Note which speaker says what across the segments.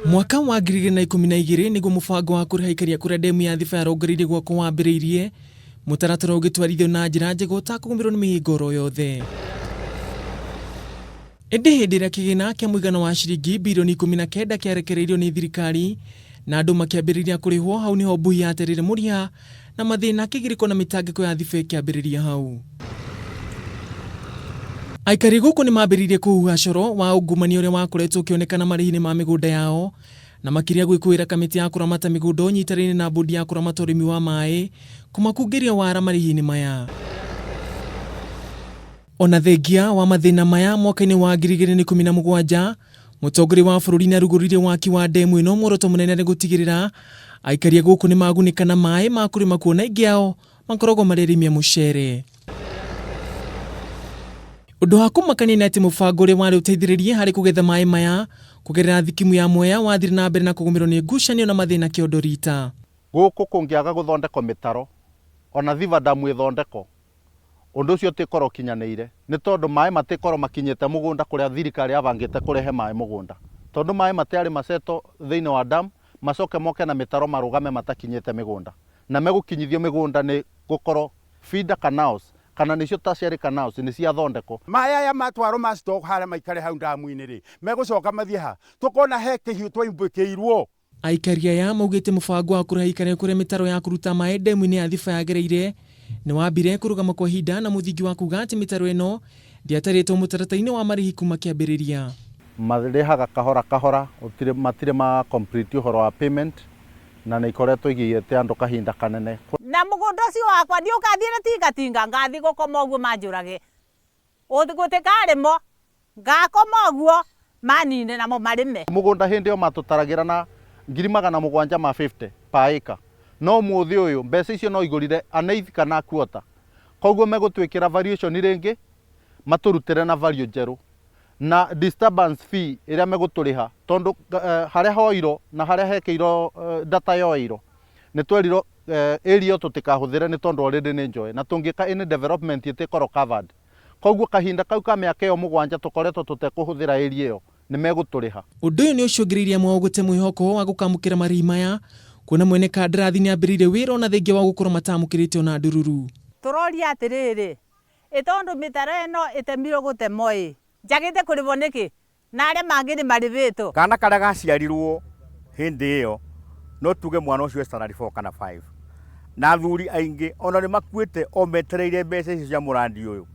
Speaker 1: Mwaka wa 2012 nĩguo mũbango wa kũrĩha aikari a kũrĩa ndemu ya Thiba yarongoreirie gwakwo wambĩrĩirie, mũtaratara ũgĩtwarithio na njĩra njega ũtakũgũmĩrwo nĩ mĩhĩnga oro yothe. Ĩndĩ hĩndĩ ĩrĩa kĩgĩna kĩa mũigana wa ciringi birioni 19 kĩarekereirio nĩ thirikari na andũ makĩambĩrĩria kũrĩhwo, hau nĩho mbui yaterire mũriha na mathĩna, kĩgirĩko na mĩtangĩko ya Thiba ĩkĩambĩrĩria hau. Aikari gũkũ nĩ mambĩrĩirie kũhuha coro wa ungumania ũrĩa wakoretwo ũkĩonekana marĩhi-inĩ ma mĩgũnda yao na makĩria gwĩkũĩra kamĩtĩ ya kũramata mĩgũnda ũnyitanĩire na bodi ya kũramata ũrĩmi wa maĩ kũmakungĩria wara marĩhi-inĩ maya. Ona thengia wa mathĩna maya, mwaka-inĩ wa 2017 mũtongoria wa bũrũri nĩarugũririe waki wa ndemu ĩno, muoroto mũnene nĩ gũtigĩrĩra aikari a gũkũ nĩmagunĩka na maĩ ma kũrĩma kuona aingĩ ao makoragwo marĩ arĩmi a mũcere. Ũndũ wa kũmakania nĩ atĩ mũbango ũrĩa warĩ ũteithĩrĩrie harĩ kũgetha maĩ maya kũgerera thikimu ya Mwea wathire na mbere na kũgũmĩrwo nĩ ngucanio na mathĩna kĩondo rita.
Speaker 2: Gũkũ kũngĩaga gũthondekwo mĩtaro, ona Thiba Dam ĩthondekwo, ũndũ ũcio ũtĩkorwo ũkinyanĩire nĩ tondũ maĩ matĩkorwo makinyĩte mũgũnda kũrĩa thirikari yabangĩte kũrehe maĩ mũgũnda. Tondũ maĩ matiarĩ masetwo thĩinĩ wa dam, macoke moke na mĩtaro marũgame matakinyĩte mĩgũnda. Na megũkinyithio mĩgũnda nĩ gũkorwo feeder canals kana nĩcio tertiary canals nĩ ciathondekwo.
Speaker 3: Maĩ aya matwarwo ma stock harĩa maikare hau ndamu-inĩ rĩ, megũcoka mathiĩ ha? Tũkona he kĩhiũ twaimbĩkĩirwo.
Speaker 1: Aikari aya maugĩte mũbango wa kũrĩha aikari kũrĩa mĩtaro ya kũruta maĩ ndemu-inĩ ya Thiba yagereire nĩ wambire kũrũgama kwa ihinda na mũthingi wa kuga atĩ mĩtaro ĩno ndĩatarĩtwo mũtaratara-inĩ wa marĩhi kuma kĩambĩrĩria.
Speaker 2: Marĩhaga kahora kahora, gũtirĩ, matirĩ ma complete ũhoro wa payment na nĩ ikoretwo igiyĩte andũ kahinda kanene.
Speaker 4: Na mũgũnda ũcio wakwa ndiũkathiĩ na tingatinga, ngathiĩ gũkoma ũguo manjũrage. Gũtikarĩmwo, ngakoma ũguo manine namo marĩme.
Speaker 2: Mũgũnda hĩndĩ ĩyo matũtaragĩra na 750,000 ma 50 per acre, no ũmũthĩ ũyũ mbeca icio no igũrire an eighth kana a quarter. Koguo megũtwĩkĩra valuation rĩngĩ matũrutĩre na value njerũ na disturbance fee ĩrĩa megũtũrĩha tondũ harĩa hoirwo na harĩa hekĩirwo data yoeirwo nĩ twerirwo area ĩyo tũtikahũthĩre nĩ tondũ already nĩ njoe na tũngĩka any development ĩtĩkorwo covered. Koguo kahinda kau ka mĩaka ĩyo mũgwanja tũkoretwo tũtekũhũthĩra area ĩyo nĩ megũtũrĩha.
Speaker 1: Ũndũ ũyũ nĩ ũcũngĩrĩirie amwe ao gũte mwĩhoko wa gũkamũkĩra marĩhi maya, kuona mwene kandarathi nĩ ambĩrĩirie wĩra ona thengia wa gũkorwo matamũkĩrĩte ona ndururu.
Speaker 4: Tũroria atĩrĩrĩ, ĩ tondũ mĩtaro ĩno ĩtemirwo gũtemwo ĩ, njagĩte kũrĩhwo nĩkĩ? Na arĩa mangĩ nĩ marĩhĩtwo.
Speaker 5: Kana karĩa gaciarirwo hĩndĩ ĩyo no tuge mwana ũcio e standard 4 kana 5. Na athuri aingĩ ona nĩ makuĩte o metereire mbeca icio cia mũrandi ũyũ.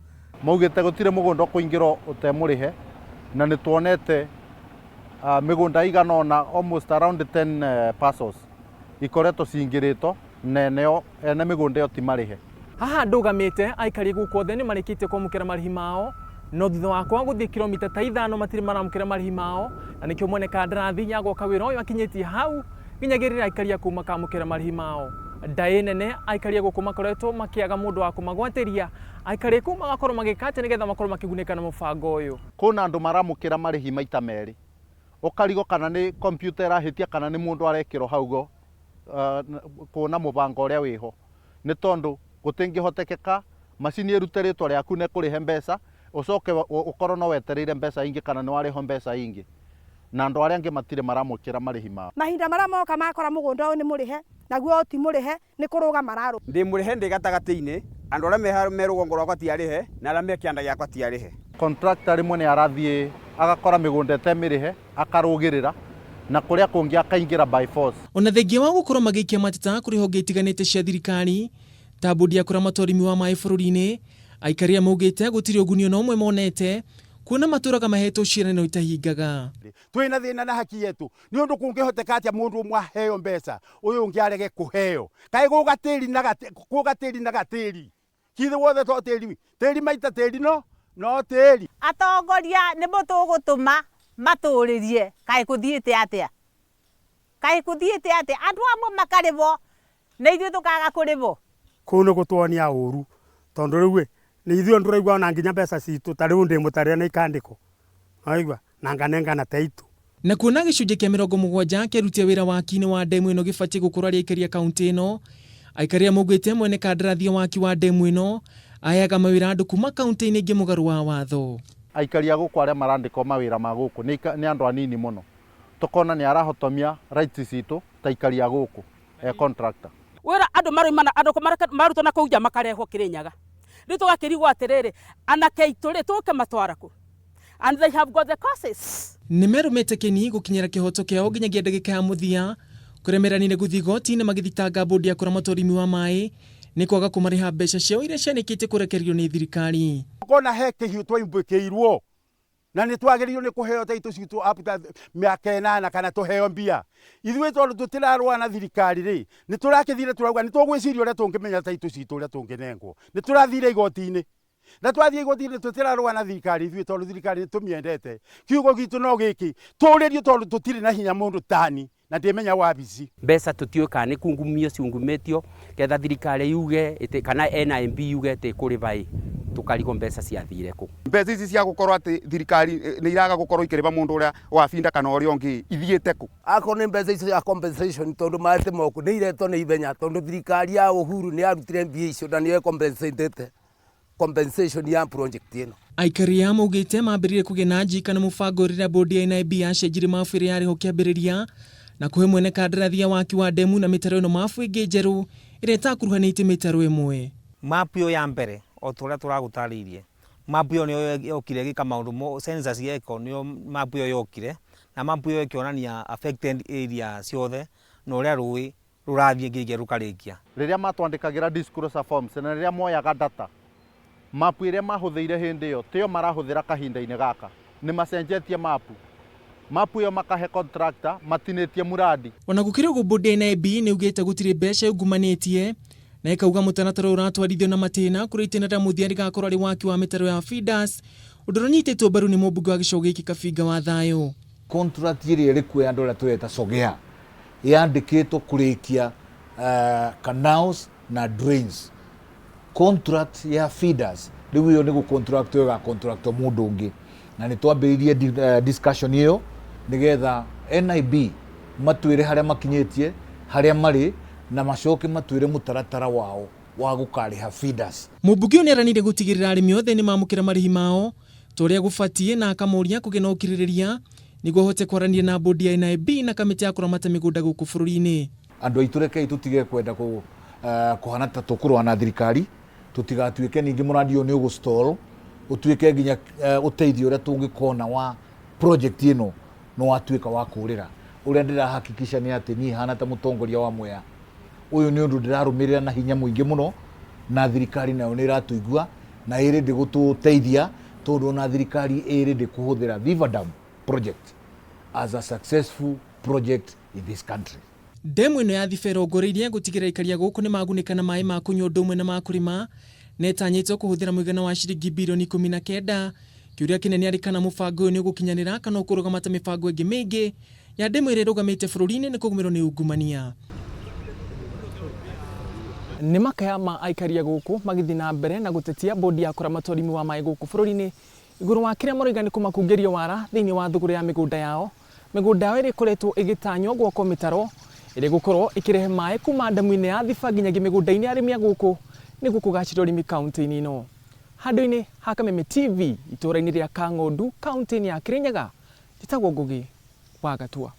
Speaker 2: Maugĩte gũtirĩ mũgũnda ũkũingĩrwo ũtemũrĩhe na nĩ tuonete mĩgũnda ĩigana ũna almost around 10 parcels ikoretwo cingĩrĩtwo na eneo ene mĩgũnda ĩyo ti marĩhe.
Speaker 1: Haha ndũgamĩte, aikari gũkũ othe nĩ marĩkĩtie kwamũkĩra marĩhi mao, no thutha wakwa gũthiĩ kilomita ta ithano matirĩ maramũkĩra marĩhi mao, na nĩkĩo mwene kandarathi ya gwaka wĩra ũyũ akinyĩtie hau nginyagĩrĩra aikari a kũu makamũkĩra marĩhi mao. Ndaĩ nene aikari a gũkũ makoretwo makĩaga mũndũ wa kũmagwatĩria, aikari a kũu magakorwo magĩka atĩa nĩgetha makorwo makĩgunĩka na mũbango ũyũ?
Speaker 2: Kwĩna andũ maramũkĩra marĩhi maita merĩ, ũkarigwo kana nĩ kompiuta ĩrahĩtia kana nĩ mũndũ arekĩrwo hau kuona mũbango ũrĩa wĩho, nĩ tondũ gũtingĩhotekeka macini ĩrute rĩtwa rĩaku na ĩkũrĩhe mbeca, ũcoke ũkorwo no wetereire mbeca ingĩ kana nĩ warĩhwo mbeca ingĩ, na andũ arĩa angĩ matirĩ maramũkĩra marĩhi mao.
Speaker 6: Mahinda marĩa moka makora mũgũnda ũyũ nĩ mũrĩhe, naguo ũyũ ti mũrĩhe, nĩ kũrũga mararũga.
Speaker 5: Ndĩ mũrĩhe ndĩ gatagatĩ-inĩ, andũ arĩa me rũgongo rwakwa ti arĩhe, na arĩa me kĩanda gĩakwa ti arĩhe.
Speaker 2: Contractor rĩmwe nĩ arathiĩ agakora mĩgũnda ĩtemĩrĩhe akarũgĩrĩra na kũrĩa kũngĩ akaingĩra by force.
Speaker 1: Ona thengia wa gũkorwo magĩikia mateta kũrĩ honge itiganĩte cia thirikari ta bodi ya kũramata ũrĩmi wa maĩ bũrũri-inĩ, aikari aya maugĩte gũtirĩ ũguni ona ũmwe monete kuona matũraga mahetwo ciĩranĩro itahingaga.
Speaker 3: Twĩna thĩna na haki yetu nĩ ũndũ kũngĩhoteka atĩa mũndũ ũmwe aheo mbeca ũyũ ũngĩ arege kũheo? Kaĩ gũgatĩri na gũgatĩri na gatĩri Githĩ wothe to tĩri? Tĩri maita tĩri no no tĩri.
Speaker 4: Atongoria nĩmo tũgũtũma matũrĩrie kaĩ kũthiĩte atĩa? Kaĩ kũthiĩte atĩa? Andũ amwe makarĩhwo na ithuĩ tũkaga kũrĩhwo.
Speaker 7: Kũu nĩ gũtuonia ũru tondũ rĩu ĩ, nĩ ithuĩ tũraigua ona nginya mbeca citũ ta rĩu ndĩ mũtarĩre na ikandĩkwo, waigua, na nganengana taitũ.
Speaker 1: Na kuona gĩcunjĩ kĩa 70 kĩa aruti a wĩra waki-inĩ wa ndemu ĩno gĩbatiĩ gũkorwo arĩ aikari a kauntĩ ĩno, aikari aya maugĩte mwene kandarathi ya waki wa ndemu ĩno aheaga mawĩra andũ kuma kauntĩ-inĩ ingĩ mũgarũ wa watho.
Speaker 2: Aikari a gũkũ arĩa marandĩkwo mawĩra ma gũkũ nĩ andũ anini mũno. Tukona nĩ arahotomia rights citũ ta aikari a gũkũ e contractor.
Speaker 8: Wĩra andũ maroimana andũ marutwo na kũu nja makarehwo Kĩrĩnyaga. Rĩu tũgakĩrigwo atĩrĩrĩ, anake aitũ rĩ, tũgũkĩmatwara kũ? And they have got the courses.
Speaker 1: Nĩ merũmĩte kĩni gũkinyĩra kĩhoto kĩao nginyagia ndagĩka ya mũthia kũrĩa meranĩire gũthiĩ igoti-inĩ magĩthitanga bũndi ya kũramata ũrĩmi wa maĩ nĩ kwaga kũmarĩha mbeca ciao iria cianĩkĩtie kũrekererio nĩ thirikari.
Speaker 3: Ũkona he kĩhiũ twaimbĩkĩirwo na nĩ twagĩrĩirwo nĩ kũheo taitũ citũ after mĩaka ĩnana kana tũheo mbia. Ithuĩ tondũ tũtirarũa na thirikari rĩ, nĩ tũrakĩthire tũrauga nĩ tũgwĩciria ũrĩa tũngĩmenya taitũ citũ ũrĩa tũngĩnengwo. Nĩ tũrathire igoti-inĩ. Na twathiĩ igoti-inĩ tũtirarũa na thirikari ithuĩ tondũ thirikari nĩ tũmĩendete. Kiugo gitũ no gĩkĩ, tũrĩrio tondũ tũtirĩ na hinya mũndũ tani na ndĩmenya wabici.
Speaker 9: Mbeca tũtiũĩ kana nĩ kungumio ciungumĩtio ketha thirikari yuge ĩtĩ kana NIMB yuge ĩtĩ ĩkũrĩva ĩ tũkarigwo mbeca ciathire kũ.
Speaker 10: Mbeca ici cia gũkorwo atĩ thirikari nĩ iraga gũkorwo ikĩrĩva mũndũ ũrĩa wa binda kana ũrĩa ũngĩ ithiĩte kũ?
Speaker 11: Akorwo nĩ mbeca icio cia compensation tondũ maĩ ti moku nĩ iretwo nĩ ithenya tondũ thirikari ya Uhuru nĩ yarutire mbia icio na nĩyo ĩcompensatĩte compensation ya project ĩno.
Speaker 1: Aikari aya maugĩte mambĩrĩirie kũgĩa na njika na mũbango rĩrĩa bũndi ya NIB yacenjirie mabu ĩrĩa yarĩ ho kĩambĩrĩria na kũhe mwene kandarathi ya waki wa ndemu na mĩtaro ĩno mabu ĩngĩ njerũ ĩrĩa ĩtakuruhanĩtie mĩtaro ĩmwe.
Speaker 12: Mapu ĩyo ya mbere o ta ũrĩa tũragũtarĩirie, mapu ĩyo nĩyo yokire ĩgĩka maũndũ mo census yekwo nĩyo mapu ĩyo yokire, na mapu ĩyo ĩkĩonania affected area ciothe na ũrĩa rũĩ rũrathiĩ nginya rũkarĩkia.
Speaker 2: Rĩrĩa matwandĩkagĩra disclosure forms na rĩrĩa moyaga data, mapu ĩrĩa mahũthĩire hĩndĩ ĩyo tiyo marahũthĩra kahinda-inĩ gaka. Nĩ macenjetie mapu. Mapu ĩyo makahe contractor matinĩtie muradi.
Speaker 1: Ona gũkĩrĩ ũguo bũndi ya NIB nĩ ĩugĩte gũtirĩ mbeca yungumanĩtie na ĩkauga mũtaratara ũyũ ũratwarithio na matĩna kũrĩa itĩna rĩa mũthia rĩgakorwo arĩ waki wa mĩtaro ya feeders ũndũ ũrĩa ũnyitĩtwo mbaru nĩ mũmbunge wa gĩcigo gĩkĩ Kabinga wa Thayũ.
Speaker 13: Contract ĩrĩa ĩrĩ kuo ya andũ arĩa tũreta Sogea yandĩkĩtwo kũrĩkia canals na drains. Contract ya feeders rĩu ĩyo nĩ gũ contract ĩga contract mũndũ ũngĩ, na nĩ twambĩrĩirie discussion ĩyo nĩgetha NIB matwĩre harĩa makinyĩtie, harĩa marĩ, na macoke matwĩre mũtaratara wao wa gũkarĩha feeders.
Speaker 1: Mũmbunge ũyũ nĩeranĩire gũtigĩrĩra arĩmi othe nĩmamũkĩra marĩhi mao ta ũrĩa gũbatiĩ na akamoria kũgĩa na ũkirĩrĩria nĩguo ahote kwaranĩria na bũndi ya NIB na kamĩtĩ ya kũramata mĩgũnda gũkũ bũrũri-inĩ.
Speaker 13: Andũ aitũ rekei tũtige kwenda kũhana ta tũkũrũa na thirikari, tũtigatuĩke ningĩ mũradi ũyũ nĩ ũgũ stall, ũtuĩke nginya ũteithio ũrĩa tũngĩkona wa project ĩno nĩ watuĩka wa kũrĩra. Ũrĩa ndĩrahakikisha nĩ atĩ niĩ hana ta mũtongoria wa Mwea, ũyũ nĩ ũndũ ndĩrarũmĩrĩra na hinya mũingĩ mũno, na thirikari nayo nĩ ĩratũigua na ĩrĩ ndĩ gũtũteithia, tondũ ona thirikari ĩrĩ ndĩ kũhũthĩra Thiba Dam project as a successful project in this country.
Speaker 1: Ndemu ĩno ya Thiba ĩrongoreirie gũtigĩrĩra aikari a gũkũ nĩ magunĩka na maĩ ma kũnyua ũndũ ũmwe na ma kũrĩma na ĩtanyĩtwo kũhũthĩra mũigana wa ciringi birioni 19. Kĩũria kĩnene arĩ kana mũbango ũyũ nĩ ũgũkinyanĩra kana ũkũrũgama ta mĩbango ĩngĩ mĩingĩ ya ndemu ĩrĩa ĩrũgamĩte bũrũri-inĩ nĩ kũgũmĩrwo nĩ ungumania. Nĩ makaya ma aikari a gũkũ magĩthiĩ na mbere na gũtetia bũndi ya kũramata ũrĩmi wa maĩ gũkũ bũrũri-inĩ igũrũ wa kĩrĩa maroiga nĩ kũmakungĩria wara thĩinĩ wa thũgũrĩ ya mĩgũnda yao. Mĩgũnda yao ĩrĩa ĩkoretwo ĩgĩtanywo gwakwo mĩtaro ĩrĩa ĩgũkorwo ĩkĩrehe maĩ kuma ndemu-inĩ ya Thiba nginyagia mĩgũnda-inĩ ya arĩmi a gũkũ nĩguo kũgacĩria ũrĩmi kaunti-inĩ ĩno. Handũ-inĩ ha Kameme TV itũũra-inĩ rĩa Kang'ondu kaunti-inĩ ya Kirinyaga, njĩtagwo Ngugi wa Gatua.